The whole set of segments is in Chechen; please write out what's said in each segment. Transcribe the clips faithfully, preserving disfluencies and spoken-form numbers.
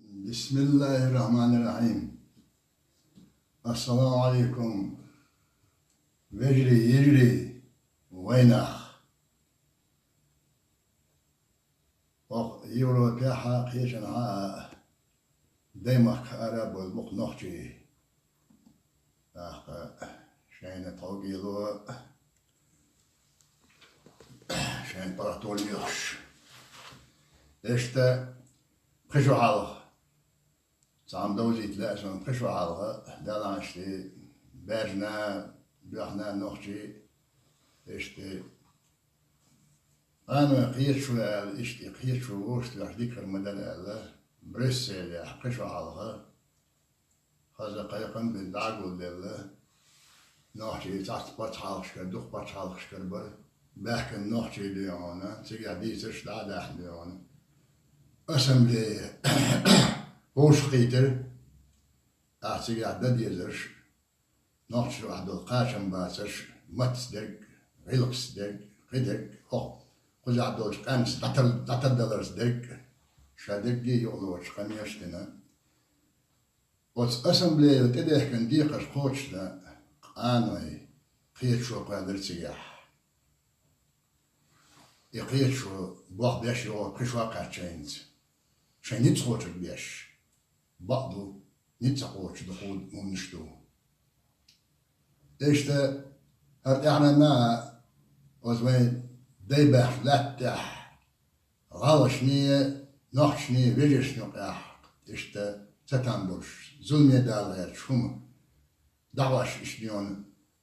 بسم الله الرحمن الرحيم. السلام عليكم. Вежарий, йижарий, вайнах. Оха Европехьа, кхечанхьа а даймахка ара а бола бу-кх нохчий. ТӀаккха шайна тхьовгело, шайна паргӀато лоьхуш. Иштта пхи шу хьалха, цхьа хӀума довзийта лаьа суна, пхи шу хьалха, Далла хьаштий, баьржина, боьхна нохчий, иштта къаной кхеташ ву аьлла, иштта и кхеташ ву вовшашка дика хир ма дара аьлла, Брюсселехь пхи шу хьалха хаза кхайкхам бина дӀагулделла, нохчий цхьацца пачхьалкхашкара, дукха пачхьалкхашкара бара, баьхкина нохчий дуй хьона, цигахь дийцарш дӀа а даьхна дуй хьона, ассамблея вовшахкхийтира, ахь цигахь дан дезарш, нохчашна долу кхачам бацарш, маттаца дерг, гӀиллакхца дерг, кхидерг, хӀокху кхузахь долчу къаьмнашца дӀатар-, дӀатардаларца дерг, ша дерриге а юкъалоцуш къамелаш дина. Оцу ассамблея тӀедехкина декхарш кхочушдан къаной кхеташо кхоьллира цигахь. И кхеташо болх беш йогӀу пхи шо кхаьчча хӀинца. Шайн ницкъ кхочург беш. Бакъ ду, ницкъ ца кхочуш дукха хӀуманаш ду. Иштта хӀара тӀаьхьарна а, оцу вайн дай баьхначу лаьтта тӀехь гӀалгӀашний, нохчашний, вежаршна юкъахь иштта цатам болуш, зуламе дала гӀерташ хӀума дӀахьош иштта дуй хьона,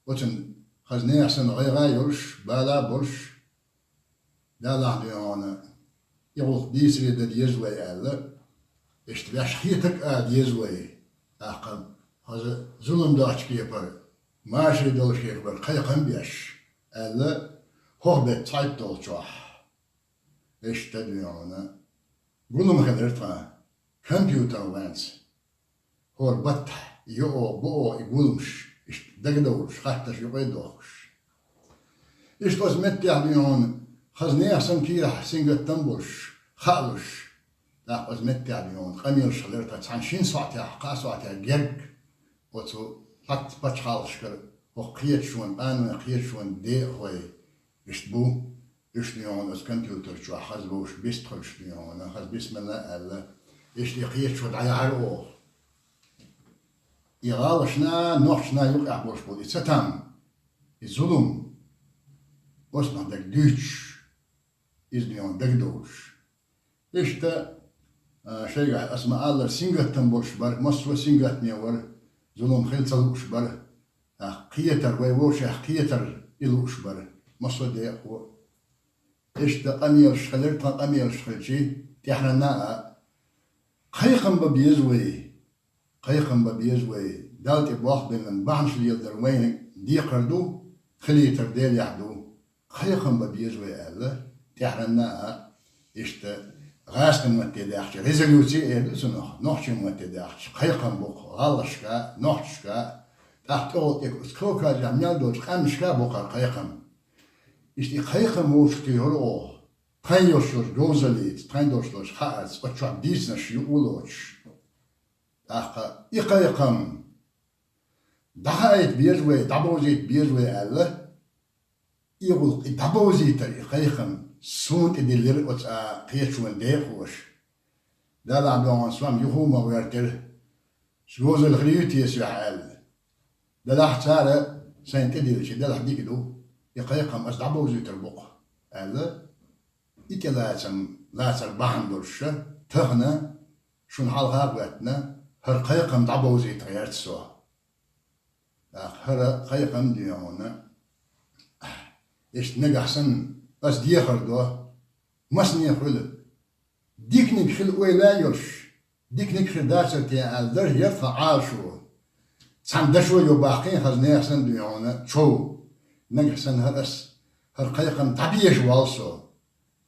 оцунна хаза нехан санна гӀайгӀа а йолуш, бала а болуш, Далла хьаштий дуй хьона, и гӀуллакх дийцаре дан деза вай аьлла, иштта ваьш хетарг а ала деза вай, тӀаккха хаза зулам доцчу кепара, машаре долчу кепара кхайкхам а беш аьлла, хӀокху беттан цхьайтталгӀачохь. Иштта дуй хьона, гулам хилира тхан, компьютер ваьнца. ХӀора баттахь, йоӀо, боӀо и гуламаш, иштта дагадовлуш, хаттарш юкъа а дохкуш. Иштта оцу меттехь дуй хьона, хаза нехан санна кийрахь сингаттам болуш, хаалуш. ТӀаккха оцу меттехь дуй хьона, къамелаш хилира тхан цхьана шина сохьтехь, кхаа сохьтехь герга, оцу пач-, пачхьалкхашкара хӀокху кхеташонан, къаной кхеташонан декъахой иштта бу. Уьш дуй хьона оцу компьютер чохь хаза вовшах бистхуьлуш дуй хьона, хаза бисмилла а аьлла, иштта и кхеташо дӀаяхьара оха. И гӀалгӀашна, нохчашна юкъахь болуш болу и цатам, и зулам, оцунах дерг дуьйцуш, иза дуй хьона дагадовлуш. Иштта, а, шайгахь аса ма-аллара, сингаттам болуш бара, массо а сингаттаме вара, зулам хила ца лууш бара, тӀаккха кхетар, вай вовшех кхетар и лууш бара, массо а декъахо. Иштта къамелаш хилира, тхан къамелаш хилчий, тӀаьхьарна а, кхайкхам бан беза вай, кхайкхам бан беза вай, Далла тӀе болх биллина бахьанаш леладар вайна декхар ду, хилийтар Делехь ду, кхайкхам бан беза вай аьлла, тӀаьхьарна а, иштта гӀазкхийн матте даьхча, резолюци а эр ду цунах, нохчийн матте даьхча, кхайкхам бу-кх гӀалгӀашка, нохчашка, тӀаккха тӀехула тӀе Кавказехь мел долчу къаьмнашка а бу-кх хӀара кхайкхам. Иштта и кхайкхам вовшахтуьйхира оха, тхайн йолуш йолчу говзаллица, тхайн долуш долчу хаарца, оцу чохь дийцинарш юкъа а лоцуш. ТӀаккха и кхайкхам дӀахаийта беза вай, дӀабовзийта беза вай аьлла, и гӀуллакх, и дӀабовзийтар, и кхайкхам суна тӀедиллира оцу а кхеташонан декъахоша. Далла хьаштий дуй хьона, со-м юха а ма гӀоьртира, говзалла хир юй те соьх аьлла. Делахь цара сайна тӀедиллича, делахь дика ду, и кхайкхам аса дӀабовзуьйтур бу-кх аьлла, и тӀелацам лацар бахьана долуш, тахана шуна хьалха а гӀоьттина, хӀара кхайкхам дӀабовзийта гӀерта со. ТӀаккха хӀара кхайкхам дуй хьона, иштта нагахь санна аса дехар до, масане хуьлу, диканиг хила ойла а йолуш, диканиг хир дацара те аьлла, дарж яра тхан Ӏалашо. Цхьана дашо йо баккхий хаза нехан санна дуй хьона чов. Нагахь санна хӀара ас, хӀара кхайкхам дӀабеша воллу со.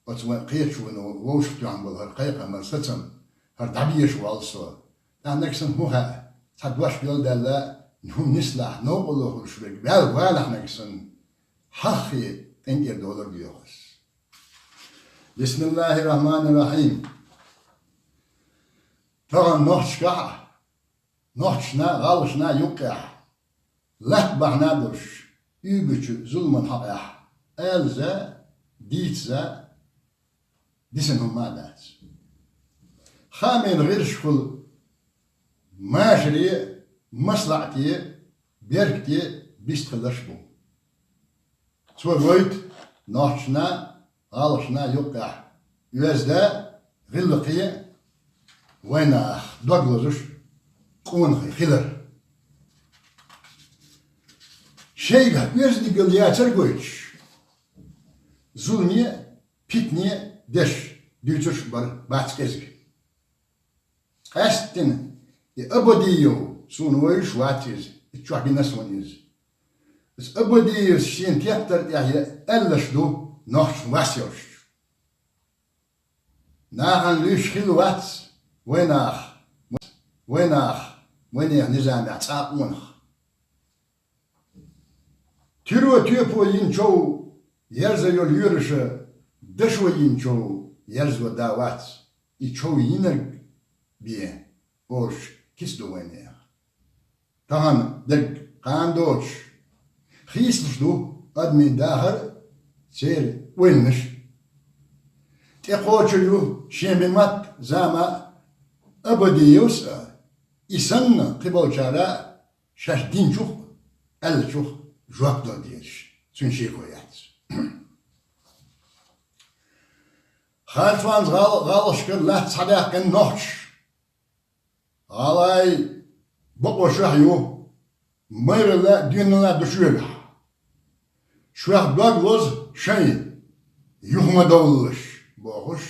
Оцу вайн кхеташоно вовшахтоьхна болу хӀара кхайкхам, хӀара сацам, хӀара дӀабеша воллу со. ТӀаккха нагахь санна хӀун хаьа, цхьа дош йолдаьлла, хӀума нислахь, новкъарло хуьлуш верг ваьлла валахь нагахь санна, хьаххе къинтӀера долар доьху ас. بسم الله الرحمن الرحيم. Тахана нохчашкахь а, нохчашна а, гӀалгӀашна а юккъехь, латта бахьана долуш, уьйбучу зуламан хьокъехь, алаза, дийцаза, дисина хӀума а дац. Хаамийн гӀирсашкахула машаре, маслаӀате, беркате бистхиларш бу. Цо гойту нохчашна а, гӀалгӀашна а юккъехь оьзда, гӀиллакхе вайнах дог лозуш къонахий хилар. Шайгахь оьздангалла яцар гойтуш, зуламе, питане деш дуьйцурш а бар бац кӀезиг. Къаьсттина и Абадиев, суна вевзаш вац иза, и чохь гина суна иза. Иза Абадиевс шен тептар тӀехь яа аьлларш ду нохчашна вас йолуш. Нахана луьйш хилла вац вайнах, вайнах, вайнехан низамехь цкъа а къонах. Туьро тоьпо йина чов ерза йолу йоьраша дашо йина чов ерзо да вац, и чов йинарг бен олуш кица ду вайнехан. Тахана дерг кхана доцуш, хийцалуш ду адамийн дахар а, церан ойланаш а. ТӀекхочур ю шен бен мотт, зама а Абадиевс а, и санна кхиболчара а шаьш динчух а, аьллачух а жоп дала дезаш, цуьнан шеко яц. Харцонца гӀал-, гӀалгӀашкара латта схьадаьккхина нохчаш. ГӀалгӀай бакъо шуьхь ю, майралла а, доьналла а ду шоьгахь. Шуьх дог лозу шайн, юха ма довлалаш, бохуш,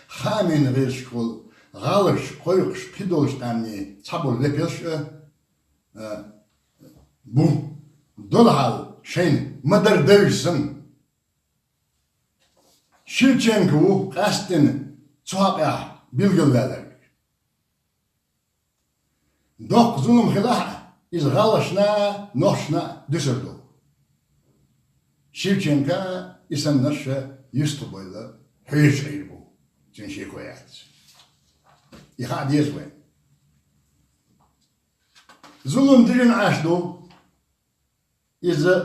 хаамийн гӀирсашкахула гӀалгӀаша кхойкхуш кхидолчу къаьмнийн цхьаболу векалш а, а, бу, долу хьал шайна ма-дарра девза санна. Шевченко ву къаьсттина цу хьокъехь билгалваьлларг. Доккха зулам хилахь а, иза гӀалгӀашна а, нохчашна а дуьсур ду. Шевченко а, и саннарш а Юстхабойла хьоьжуш Ӏийр бу, цуьнан шеко яц. И хаа деза вайн. Зулам дижина Ӏаш ду. Иза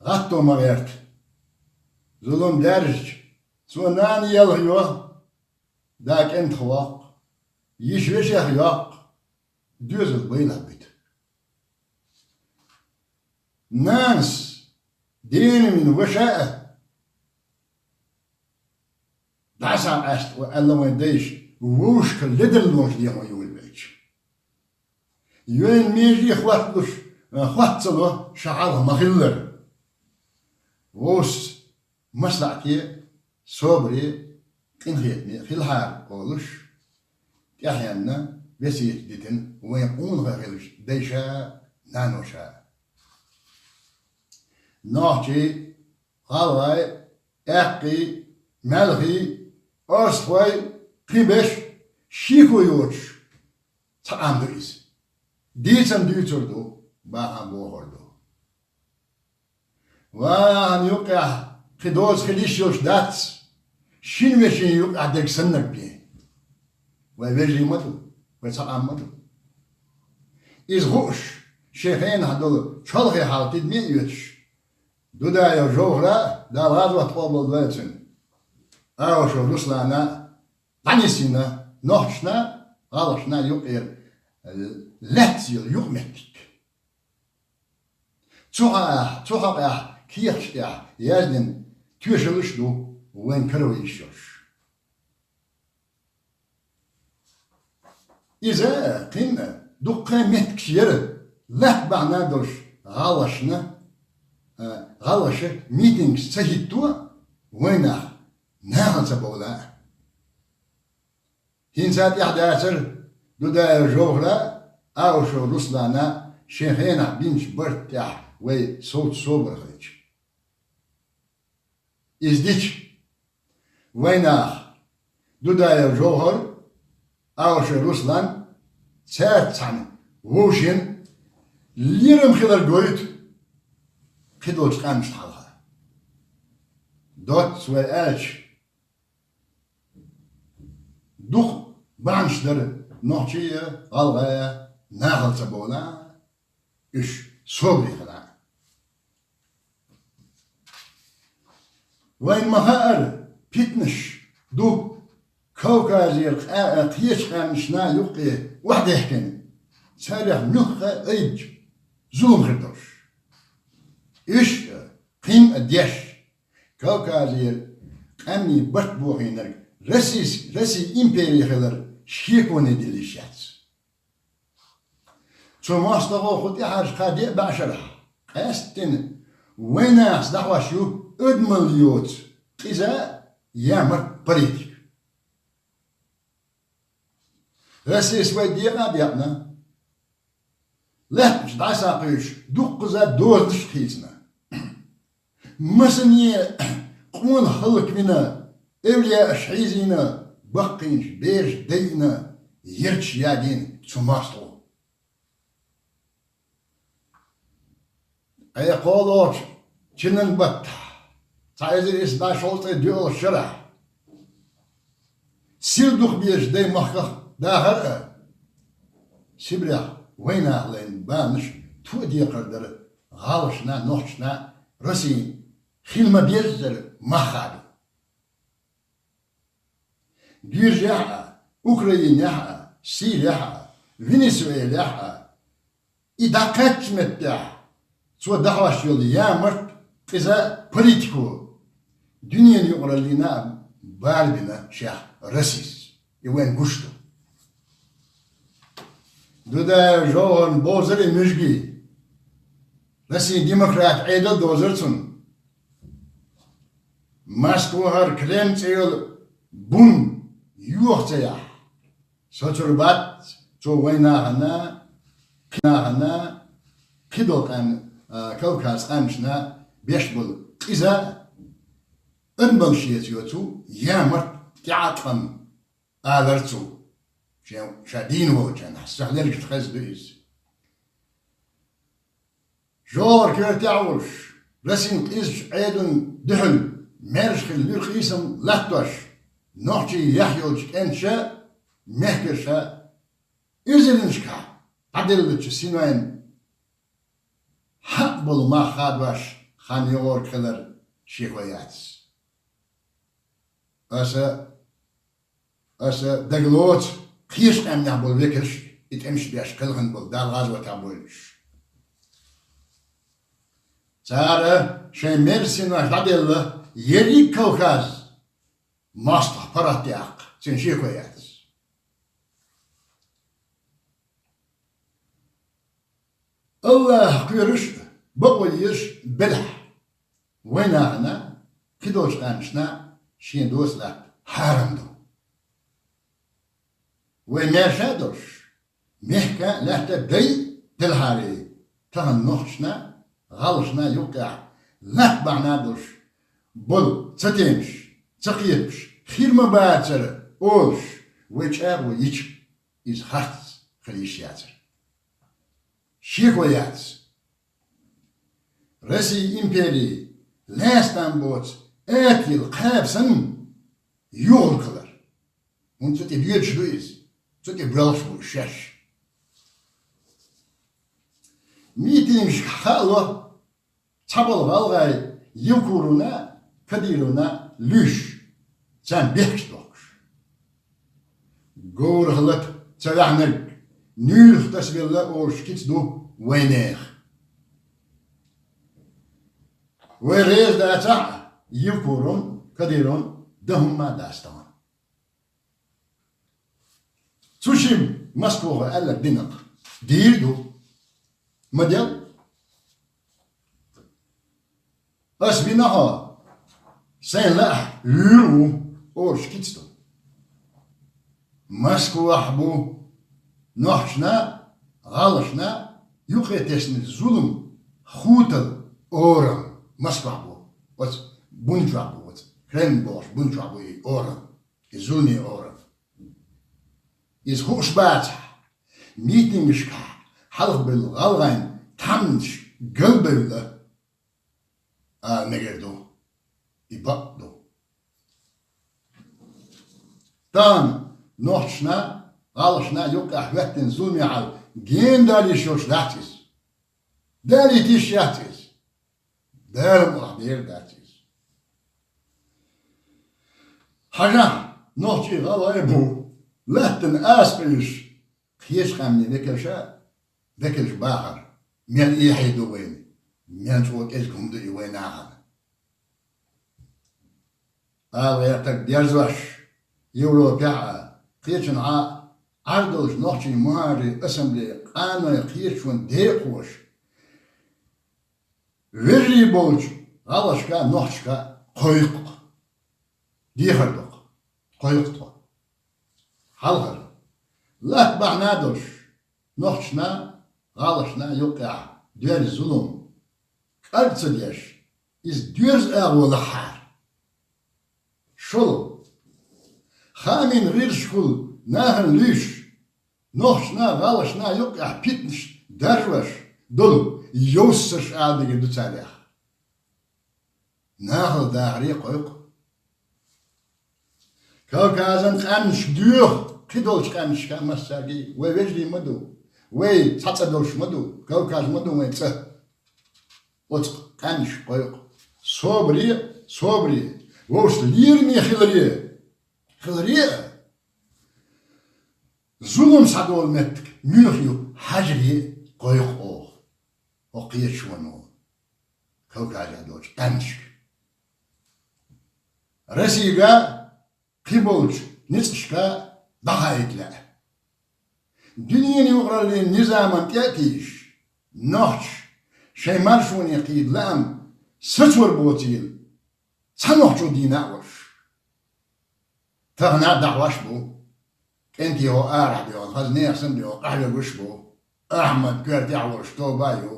гӀатто ма гӀерта. Зулам даьржича, цо нана елха йо, да кӀентах воккху, йиша вешех йоккху, доьзал байлахь бита. Нанас дена вина ваша а, дӀасакъаьста ву аьлла вайн дайша, вовшашкара ледарлонаш дехьо йолавелча. Йойна меже хӀотталуш, хӀотта ца ло ша хьалха ма-хиллара. Вовшашца маслаӀате, собаре, къинхетаме хилахьара олуш, тӀаьхьенна весет дитина вайн къонахий хиллачу дайша а, наноша а. Нохчий, гӀалгӀай, аьккхий, маьлхий, орстхой, кхин берш, шеко йоцуш цхьа къам ду иза. Дийцам дуьйцур ду, бахам бохур ду. Вахана юккъехь кхин доцу хила йиш йолуш дац, шина вешин юккъехь дерг саннарг бен. Вай вежарий ма ду, вай цхьа къам ма ду. Иза хууш, шен хенахь долу чолхе хьал тидаме а оьцуш, Дудаев Жовхара, Дала гӀазот къобалдойла цуьнан, Аушев Руслана дӀанисйина нохчашна а, гӀалгӀашна а юккъера лаьцна йолу юкъаметтиг. Цу хьокъехь, цу хьокъехь кехаташ тӀехь яздина тоьшаллаш а ду вайн каро йиш йолуш. Иза кхин а дуккха меттигаш яра, латта бахьана долуш гӀалгӀашна, а, гӀалгӀаша митингаш ца хӀитто, вайнах нахала ца бовла а. ХӀинца а тӀехь дацара Дудаев Жовхара а, Аушев Руслана а шен хенахь бинчу барт тӀехь вай совцу собар хилча. Иза дича, вайнах, Дудаев Жовхар, Аушев Руслан, цаьрца цхьаьна вовшийн лерам хилар гойту кхидолчу къаьмнашна хьалха. Доцца вай аьлча, дукха бахьанаш дара нохчий а, гӀалгӀай а нахала ца бовла, уьш собаре хила. Вайн ма хаьара, питанаш ду Кавказера къа-, кхечу къаьмнашна юккъе охьадехкина, царех муьлхха айдича зулам хир долуш. Уьш а, кхин а деш, Кавказера къаьмнийн барт бохийнарг Российс-, Россин импери хилар шеконе дилла йиш яц. Цу мостагӀо кху тӀаьхьарчу кхаа-деа бӀешарахь къаьсттина вайнахаца дӀахьош ю адамалла йоцу къиза, ямарт, политика. Россис вай декъа а декъна, лаьттачу дӀасакхуьйсуш дуккхаза дозанаш а хийцина. Масане къона хӀаллаквина, эвлаяаш хьийзийна, баккхийнаш бераш дайина, ярташ ядийна цу мостагӀо. Ткъе кхоалгӀачу чинан баттахь, цхьа эзар исс бӀе шовзткъе доьалгӀачу шарахь, сирдух безачу даймахках дахар а, Сибрехь вайнах лайна баланаш тоъа декхар дара гӀалгӀашна, нохчашна, Россин хила ма-беззара мах а ду. Гуьржехь а, Украинехь а, Сирехь а, Венесуэлехь а, и дӀакхаьччу меттехь цо дӀахьош йолу ямарт, къиза, политико дуьненан юкъараллина а бала бина шех Россис. И вайн гуш ду. Дудаев ЖовхӀаран бовзарий, муьжгий, Россин демократ Ӏедал дозар цунна. Москвахара Кремль цӀе йолу бун йоха ца яхь, соцур бац цо вайн нахана, кхин нахана, кхидолу къаьмна, а, Кавказ къаьмнашна беш болу къиза, адамалла шеца йоцу ямарт, тӀеӀаткъам, алар цо. Шен, ша дийна волчарна, сах лергаш хезна ду иза. ЖовхӀар коьртехь а волуш, Россин къизачу Ӏедална дуьхьал маьрша хилла луьра къийсам латтош, нохчий яхь йолчу кӀенташа, мехкарша, ирзанашкахь дӀаделлачу синойн хьакъ болу мах хадош хан йогӀург хилар шеко яц. Аса, аса дагалоцу кхечу къаьмнехь болу векалш, и тӀемаш беш кхелхина болу, Дала гӀазотехь бойла уьш. Цара шайн мерза синош дӀаделла ерриг Кавказ мостагӀ паргӀатъяккха, цуьнан шеко яц. АллахӀах кхоьруш а, бакъо езаш а белахь, вайн нахана, кхидолчу къаьмнашна шен доса латта хьарам ду. Вай маьрша а долуш, мехкан а, лаьттан а дай делахьара, тахана нохчашна, гӀалгӀашна юккъехь латта бахьана долуш болу цатемаш, цакхетамаш хир ма бацара олуш, вай чӀагӀо йича, иза харц хила йиш яцара. Шеко яц. Россин импери лаьцна там боцу атайилла кхаба санна юхалкхалар. ХӀунда цу тӀе доьдуш ду иза? Цу тӀе боьлхуш бу шаьш. Митингашкахь хаало, цхьаболу гӀалгӀай Евкуровна, Кадыровна луьйш, царна бехкаш дохкуш. Говрах лата ца ваьхьнарг нуьйрах тасавелла олуш кица ду вайнехан. Вай реза дацахь а, Евкуровн, Кадыровн дан хӀумма а дац тахана. Цу шимма Москвахо аьлларг динарг дийр ду. Ма дел. Ас вина хьо, сайн лаахь вуьйр ву, олуш кица ду. Москвахь бу нохчашна, гӀалгӀашна юккъе тесна зулам, хутал, орам. Москвахь бу. Оцу бунчохь бу, оцу Кремль бохуш бунчохь бу и орам. И зуламе орам. Иза хууш бацахь, митингашкахь хьалха бевлла гӀалгӀайн тхьамнаш галбевлла, ала мегар ду. И бакъ ду. Тахана нохчашна, гӀалашна юккъехь хӀоьттина зуламе хьал гена далийш йолуш дац иза. Далийта йиш яц иза. Дала мукъ лахь, дера дац иза. Хьажахь, нохчий гӀалгӀай бу, лаьттан аса къуьйсуш, кхечу къаьмнийн векалша, векалш бахар, мел эхье ду вайна, мел чӀогӀа кӀезиг хӀума ду и вайн нахана. Ала гӀертарг дерзош, Европехь а, кхечанхьа а Ӏар долчу нохчийн мухӀажарийн ассамблея къаной кхеташонан декъахоша, вежарий болчу гӀалгӀашка а, нохчашка а кхойкху. Дехар ду-кх, кхойкху тхо. Хьалхара. Латта бахьана долуш, нохчашна, гӀалгӀашна юккъехь доьрзу зулам кӀаг ца деш, иза доьрзу агӀо лахьара. ШолгӀа. Хаамийн гӀирсашкахула нахана луьйш, нохчашна, гӀалгӀашна юккъехь питанаш даржош долу йовссарш ала дигар ду царех. Нахала дахаре кхойкху. Кавказан къаьмнаш доьху, кхидолчу къаьмнашка массаьрга: вай вежарий ма ду, вай цхьа цӀа долуш ма ду, Кавказ ма ду вайн цӀа. Оцу къаьмнаш кхойкху. Собаре, собаре, вовшашна лераме хиларе, хиларе а, зулам схьадолу меттиг муьлха ю хьажаре кхойкху оха, хӀокху кхеташоно, Кавказехь долчу къаьмнашка. Российга, кхиболчу ницкъашка дӀахаийта лаьа. Дуьненан юкъараллин низаман тӀе а тийсаш, нохчаша шайн маршоне кхийда лаам сацор боцийла, цхьа нохчо дийна а волуш. Тахана а дӀахьош бу. КӀентий хӀо арахь доьгӀна, хаза нехан санна доьгӀна къахьоьгуш а бу. Ахьмад коьртехь волуш тоба а ю.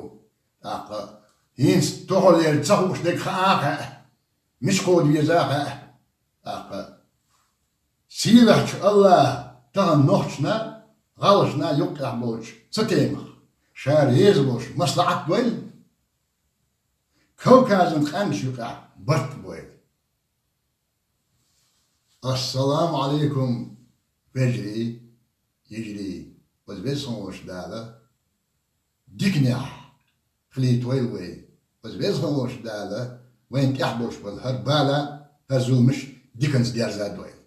ТӀаккха хӀинца тохаллера ца хууш дерг хаа а хаьа, мича кховда веза а хаьа. ТӀаккха сийлахьчу АллахӀа тахана нохчашна, гӀалгӀашна юккъехь болчу цатемах, ша реза волуш, маслаӀат а дойла, Кавказан къаьмнаш юкъехь барт а бойла. Ассаламу Ӏалайкум, вежарий, йижарий, оцу Веза хилла волчу Дала диканехь хилийтойла вай. Оцу Веза хилла волчу Дала вайна тӀехь болуш болу хӀара бала, хӀара зуламаш диканца дерзадойла.